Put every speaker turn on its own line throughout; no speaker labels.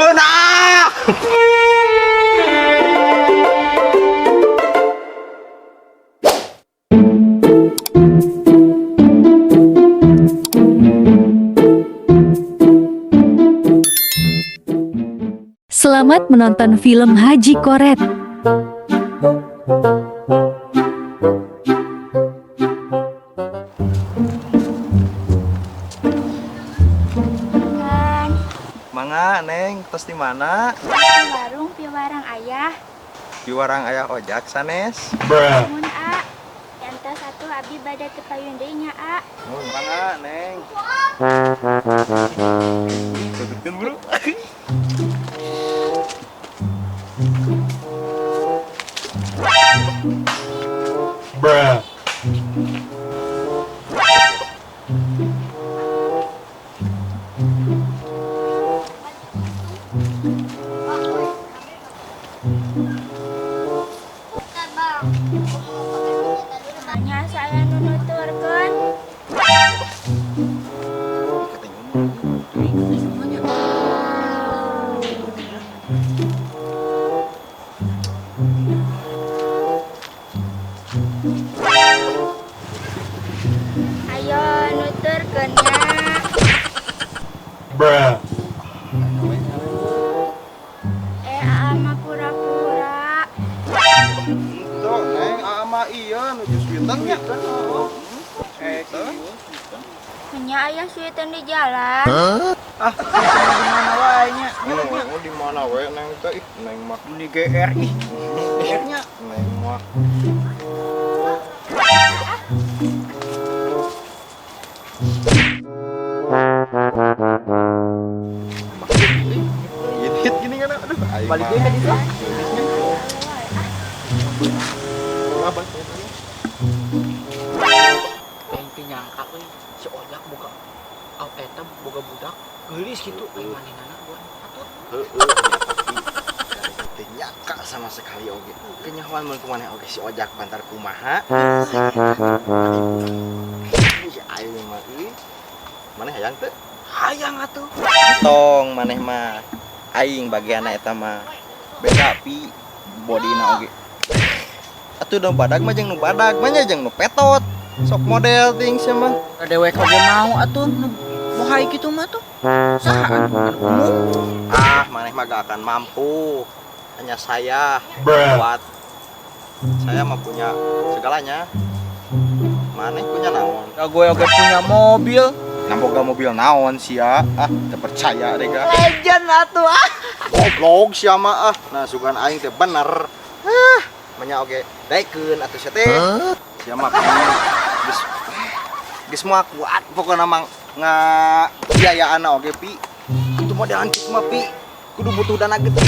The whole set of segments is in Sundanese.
Tuturkeun ah.
Selamat menonton film Haji Koret.
Kan,
Mangga, Neng, tos di mana?
di warung piwarang ayah.
Piwarang ayah ojak sanes.
Mun a. Yantos atuh abi bade teu payun deui nya a.
Mangga, Neng. Tuturkeun, Bro.
Nya saya nu nuturkeun. Ayo nuturkeun nya. Eh, aa mah pura-pura.
Tuh, Neng, aa mah iya nuju sweeten nya. Eh,
Nya aya sweeten di jalan.
Ah, di mana wae nya?
Oh, di mana we Neng teh? Ih, Neng mah.
Ini GR ih. GR-nya.
Neng mah. Hit gini kan aduh aing
Balik
mah.
deui ka ditu.
Apa?
Aing teu nyangka euy si Ojak boga aw eta boga budak geulis kitu aing manehna buat patut.
Heeh, nya tapi teu nyangka sama sekali oge. Kenyahoan mun kumaneh oge si Ojak bantar kumaha. Ih, aing mah euy. Maneh hayang teu?
Hayang atuh.
Tong maneh mah aing bagianna eta mah. Beda pi bodina oge. Atuh nu badag mah jeung nu badag, mah nya jeung nu petot. Sok model ting sia mah.
Dewek oge mau atuh nu bohai kitu mah tuh. Saha atuh anu umum?
Ah, maneh mah gak akan mampu. Hanya saya kuat. Saya mah punya segalanya. Maneh punya naon?
Da gue oge punya mobil.
Nah, boga mobil naon sia? Ah, teu percaya deh ga.
Legend atuh ah.
Goblok sia mah ah. Nah, sugan aing teh bener. Ah, menya oge daekeun atuh sia teh. Sia mah geus geus moal kuat pokona mah nga biayaanna oge pi. Itu modelan kitu mah pi. Kudu butuh dana gede.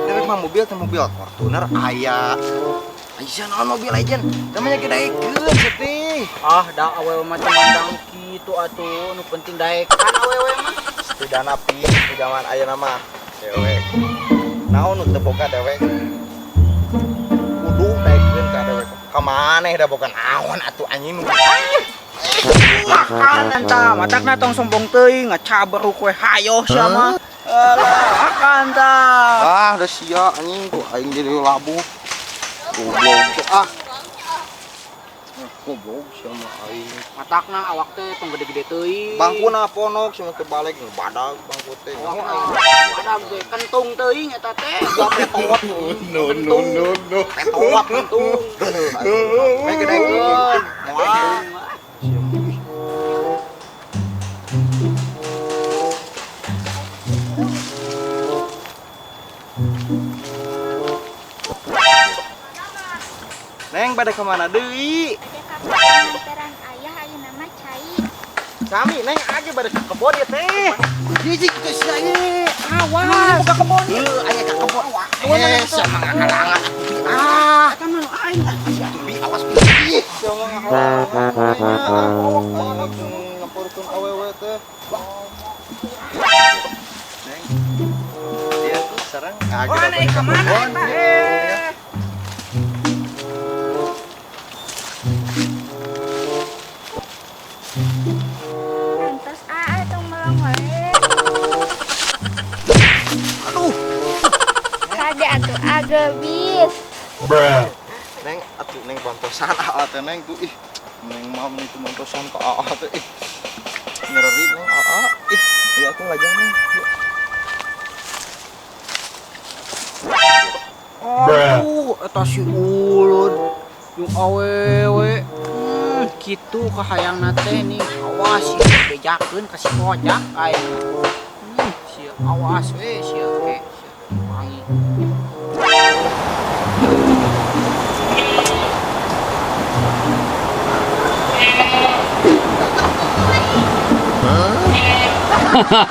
Dewek mah mobil teh mobil Fortuner aya. Aisyah naon mobil legend. Namanya ge daekeun sia teh.
Ah, da awewe mah teu mandang kitu atuh, nu penting daekan awewe mah.
Setidakna pi di zaman ayeuna mah dewek. Naon nu teu boga dewek? Kudu daekeun ka dewek. Ka maneh da boga naon atuh anjing nu.
Makanan tah, matakna tong sombong teuing, ngacaber kue hayoh sia mah. Alah, akan tah.
Ah, udah sia anjing tuh aing jadi labuh. Goblok tuh ah. Goblok sia mah aing.
Matakna awak teh tong gede-gede teuing.
Bangkuna ponok sia mah teu balik badag bangku teh.
Awakna badag teh kentung teuing eta teh.
Gua petot.
No no no
no. Petot kentung. Aing gedekeun. Moal. Sia mah ih. Neng pada kemana deui?
Bade ka nganteran ayah ayeuna mah cai.
Sami Neng aja pada ke kebon ya teh. Jijik teh sia ye.
Awas. Buka kebon.
Heuh, aya ka kebon. Eh, sia mah ngahalangan. Ah,
Eta mah nu aing.
sia tuh bi awas bi. Ih, sia mah ngahalangan. Ah, ngapurkeun awewe teh. Neng. Dia tuh sareng
Wah, naik ka mana eta? Eh.
Antos aa tong melong wae. Gelis.
Neng, atuh neng bantosan aa teh neng tuh ih. Neng mah itu bantosan ka aa teh ih. Nyereri neng aa ih. Iya atuh lajang neng. Yuk.
Aduh, eta si ulun jeung awewe. Kitu kahayangna teh nih. Awas sia bejakeun ka si Ojak aing. Sia awas we sia ke sia wangi.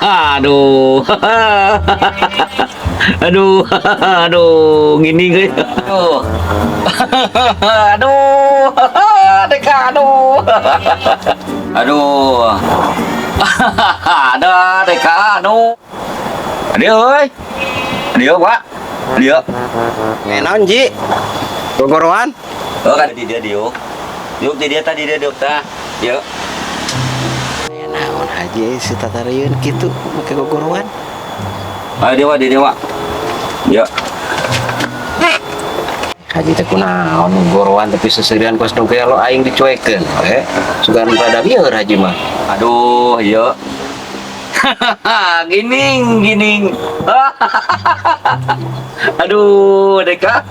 Aduh. Aduh, aduh, gini gue. Aduh. Aduh. Deka, aduh. Aduh. Ada deka, aduh. Aduh, oi. Aduh, Pak. Aduh.
Naon Ji? Gogoroan?
Oh, kan di dia diuk. Diuk di dia tadi dia diuk tah. Yuk.
Naon haji si tatarieun kitu make gogoroan.
Ayo dia, Wak, di dia, Wak. Yuk.
Haji teh kunaon gogoroan tapi seserian kos nu lo aing dicuekeun we. Sugan rada lieur haji mah.
Aduh, yuk. Gining, gining. Aduh, Deka.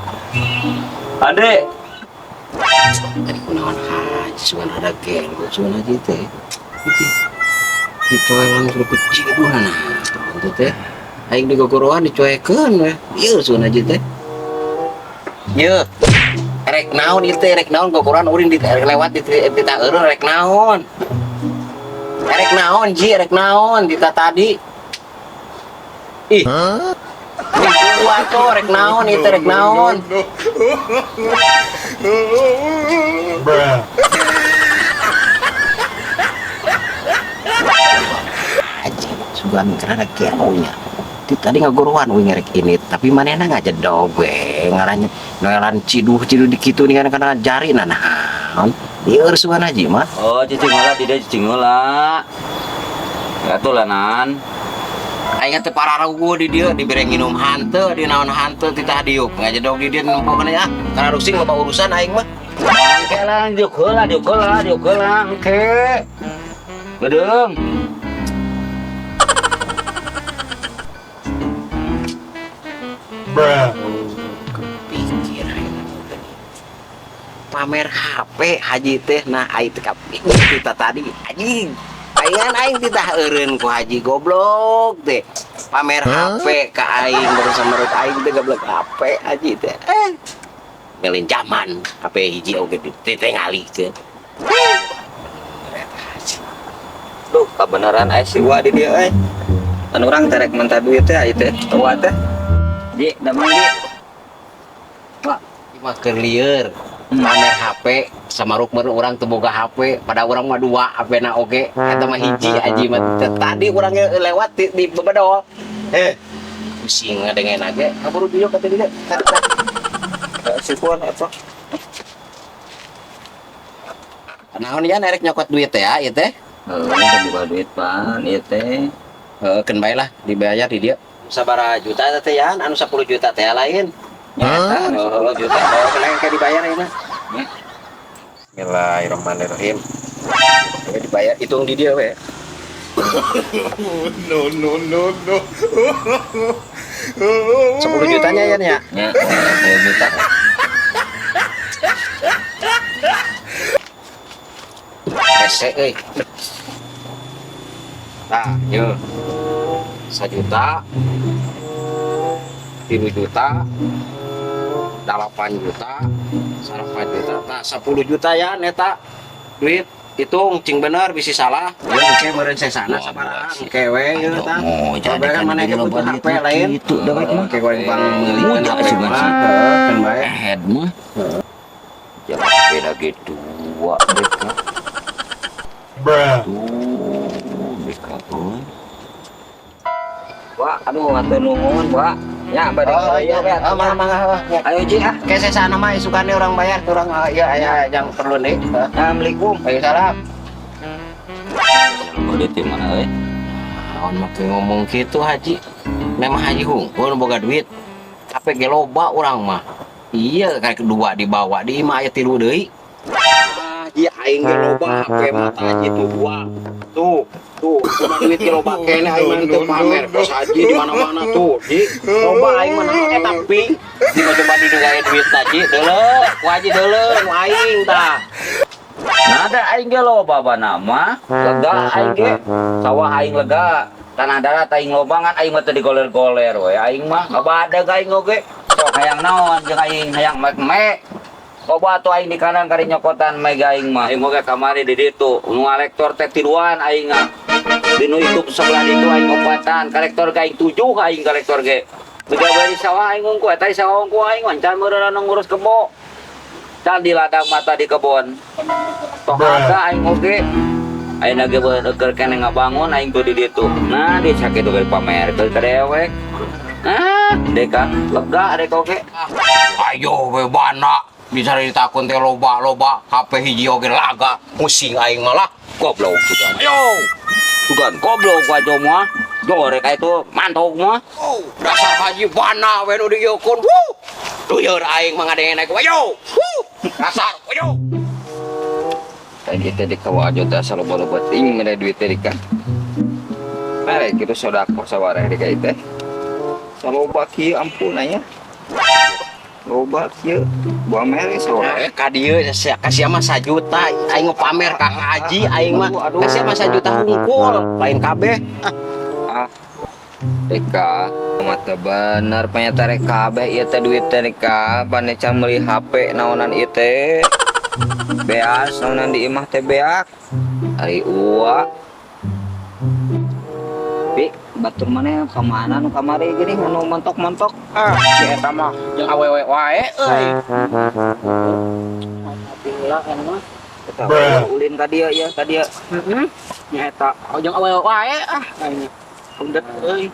Ade.
Tadi kunaon haji sugan rada gelo sugan haji teh. Itu dicoe langsung kecil nah. Itu teh aing di gogoroan dicuekeun we. Lieur sugan haji teh. Ye. Rek naon ieu teh rek naon gogoroan uring di rek lewat di di ta eureun rek naon. Rek naon ji rek naon di ta tadi. Ih. Huh? Tuh rek naon ieu teh rek naon. Haji sugan karena gelonya. Di tadi ngagoroan uing rek ini tapi manehna ngajedog we ngarannya noelan ciduh-ciduh di kitu nih karena jari nah naon. Lieur sugan haji mah.
Oh, cicing heula di dia cicing heula. Atuh lah nan.
Aing teh pararauguh di dieu dibere nginum hanteu di naon hanteu titah diuk ngajedog di dieu nempokeun ah karena rusing loba urusan aing mah.
Engke lah diuk heula, diuk heula, diuk heula, engke. Bedeung.
Kepikir aing pamer HP haji teh nah aing teh kapikir tita tadi anjing. Aing aing titah eureun ku haji goblok teh. Pamer HP ka aing bersama merut aing teh goblok HP haji teh. Melin zaman HP hiji oge ditengalikeun.
Duh, kabeneran aya si Wa di dieu euy. Anu urang teh rek menta duit teh aya teh, Wa teh. Ji, damang Ji. Wak,
mah keur lieur. Pamer HP samaruk meureun urang teu boga HP, pada urang mah dua HP-na oge, eta mah hiji haji mah tadi urang ge lewat di bebedol. Pusing ngadengena ge, kaburu dieu ka teh dieu.
Sikuan eta.
Naon ya rek nyokot duit teh ya ieu teh?
Heuh, buka duit pan ieu teh.
Heuh, keun bae lah dibayar di dieu. Sabaraha juta teh ya, anu 10 juta teh lain.
Nyata anu 10 juta.
Oh, kena engke dibayar ieu mah. Bismillahirrahmanirrahim. Ini dibayar hitung di dia we.
No no no no.
10 jutanya ya nya.
Nya, 10 juta.
Hese euy. Tah, yeuh. 1 juta, 3 juta, 8 juta, 8 juta, tah 10 juta ya neta duit hitung cing bener bisi salah. Ya oke meureun sesana sabaraha engke we ieu tah.
Oh, jadi
kan
kan
maneh
jadi
butuh
loba
HP
duit
lain.
gitu, dewek mah.
Oke goreng bang meuli
Muja
HP
sugan
mah.
sih.
Heuh, keun bae.
Head mah. Jalan beda gitu dua deka. Tuh, deka euy. Wah, aduh hatur nuhun, Wak. Ya, bade
Oh,
iya,
iya,
we.
ah, mangga, mangga, mangga.
Ayo Ji ah.
Kayak sesana mah isukane urang bayar urang ieu aya yang perlu nih.
Assalamualaikum.
Waalaikumsalam.
Udah di mana euy?
Naon make ngomong kitu haji. Memang haji hungkul boga duit. HP ge loba urang mah. Iya, kayak kedua dibawa di imah aya tilu deui. Ah, iya aing ge loba HP mah tah Haji tuh dua. Tuh, tuh, cuma duit ge loba keneh aing mah teu pamer kos Haji di mana-mana tuh. Ji, loba aing mah naon eta ping. Di coba di aya duit Haji, deuleu, ku Haji deuleu nu aing tah.
Nah, ada aing ge loba bana mah, lega aing ge. Sawah aing lega, tanah darat aing loba ngan aing mah teu digoler-goler we. Aing mah ngabadeg aing oge. Sok hayang naon jeung aing hayang mek-mek. Loba atuh aing di kanan kari nyokotan mega aing mah. Aing oge kamari di ditu, nu ngalektor teh tiluan aing ah. Di nu itu sebelah ditu aing opatan, kolektor ge aing tujuh aing kolektor ge. Begawe di sawah aing ungku, eta di sawah ungku aing mah can meureun ngurus kebo. Can di ladang mata di kebon. Tok harga aing oge. Ayeuna ge beueur keneh ngabangun aing tuh di ditu. Nah, di sakitu ge pamerkeun ka dewek. Ah, deka lega deka oge.
Ayo we bana bisa ditakun teh loba-loba HP hiji oge laga pusing aing malah.
Goblok sugan.
Ayo.
Sugan goblok wajo mah. Jorek itu mantok mah.
Oh, dasar haji bana we nu dieukeun. Wuh. Lieur aing mah ngadengena ku ayo. Wuh. Dasar ayo.
Tadi teh di kawajo teh asal loba-loba ting mere duit teh dika. Mere kitu sodako sawareh dika ieu teh. Saloba kieu ampun aya. Loba kieu buang mere sawareh.
Eh, ka dieu kasih mah sajuta aing mah pamer ka haji aing mah.
Aduh, aduh.
Kasih mah sajuta hungkul lain kabeh.
Ah. Deka, mata bener panyata rek kabeh ieu teh duit teh deka, pane can meuli HP naonan ieu teh. Beas naonan di imah teh beak. Ari uwa. Pi, batur maneh ka mana nu kamari geuning anu mentok-mentok?
Ah, si eta mah jeung awewe wae euy. Tapi heula kan mah.
Eta ulin ka dieu ieu ka dieu.
Heeh. Nya eta oh, jeung awewe wae ah aing. Udet euy.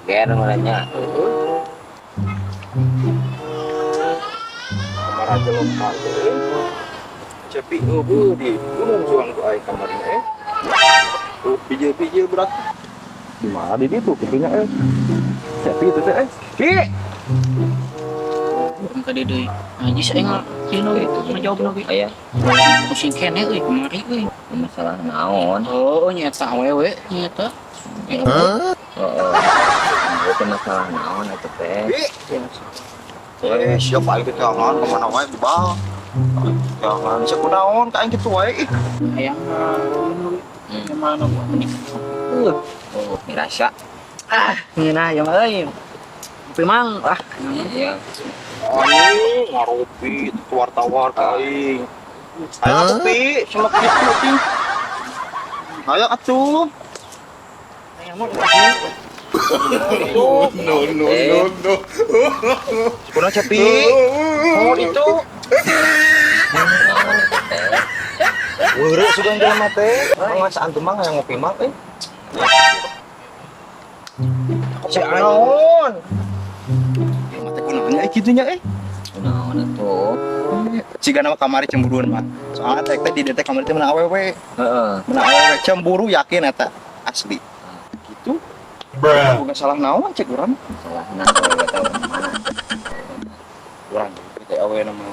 Ger merenya.
Heeh.
Kamar aja lompat eh. Cepi eueuh di gunung suang ku aing kamarnya eh. Tuh pijil-pijil berat. Di mana di ditu kitunya eh. Cepi itu teh eh. Pi.
Ka dieu deui. Najis aing ieu nu ngajawab lagi.
Aya
Pusing keneh euy kamari euy.
masalah naon?
Oh, nya eta awewe nya eta.
Heeh. Itu masalah naon eta teh?
Pi. Eh, siapa aing teh teangan ka mana wae bal. Teangan sia kunaon ka aing kitu wae ih.
Hayang ieu mana gua mending.
Oh, mirasa.
Ah, ngeunah ya mah euy. Tapi mang ah
Iya.
Aing ngaropi tawar-tawar ka aing. Ayo atuh Pi, sama kitu ting. Ayo atuh.
hayang mah
No no no no. Kunaon Cepi? Oh itu. Weureu sugan jelema teh. Mangga saantum mah hayang ngopi mah euy. Si naon? Mate kunaon nya kitu nya euy.
Kunaon atuh?
Jika nama kamari cemburuan mah. Soalnya teh teh di detek kamari teh menang awewe.
Heeh.
Menang awewe cemburu yakin eta asli. Gitu. Bukan salah naon cek urang.
Salah naon eta mana?
Urang teh awewe nama.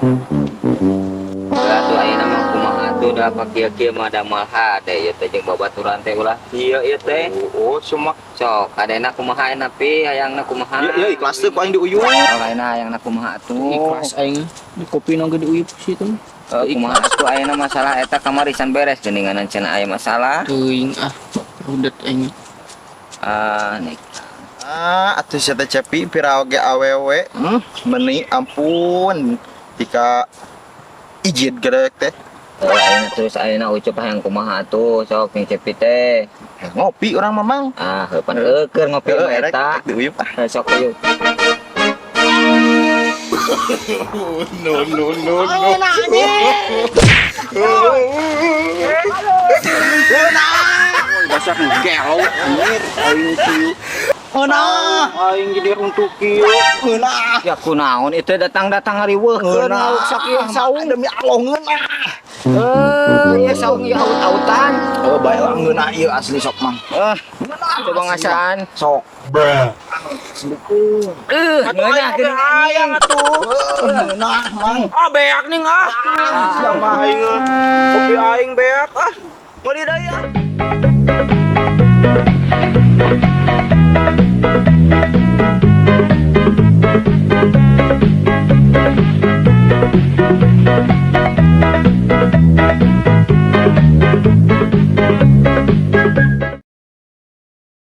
Lah tuh ayeuna mah kumaha atuh da pakieu-kieu mah da moal hade ieu teh jeung babaturan teh ulah kieu ieu teh.
Oh, semua.
Sok kadena kumaha ayeuna pi hayangna kumaha?
Ieu ieu ikhlas teu ku aing diuyuh.
Oh, ayeuna hayangna kumaha atuh?
Ikhlas aing di kopi nu ge diuyup situ.
Eh, kumaha atuh ayeuna masalah eta kamari can beres geuningan cenah aya masalah.
Teuing ah rudet aing.
Ah, nek.
Ah, atuh sia teh Cepi pira oge awewe. Meni ampun. Tika ijid gerek teh.
Oh, ayeuna terus ayeuna ucup hayang kumaha atuh sok jeung Cepi teh.
Ngopi urang mamang.
Ah, heuh pan eueuh ngopi
Heuh,
mah
erek
eta.
rek diuyup ah.
Eh, sok yuk.
No no no no.
Dasar gelo anjir aing kieu.
Ngeunah.
Aing jadi runtuh kieu.
Ngeunah.
Ya kunaon itu datang-datang ngariweuhkeun
Ngeunah.
ngauk sakieu saung.
Demi Allah ngeunah.
Eh, ya saung ieu aut-autan.
Oh, bae lah ngeunah ieu asli sok mang.
Eh, coba ngasaan.
Sok.
Ngeunah
Atuh aing hayang atuh.
Nah, Mang.
Ah beak ning ah.
Siapa aing?
Kopi aing beak ah. Meuli deui ah.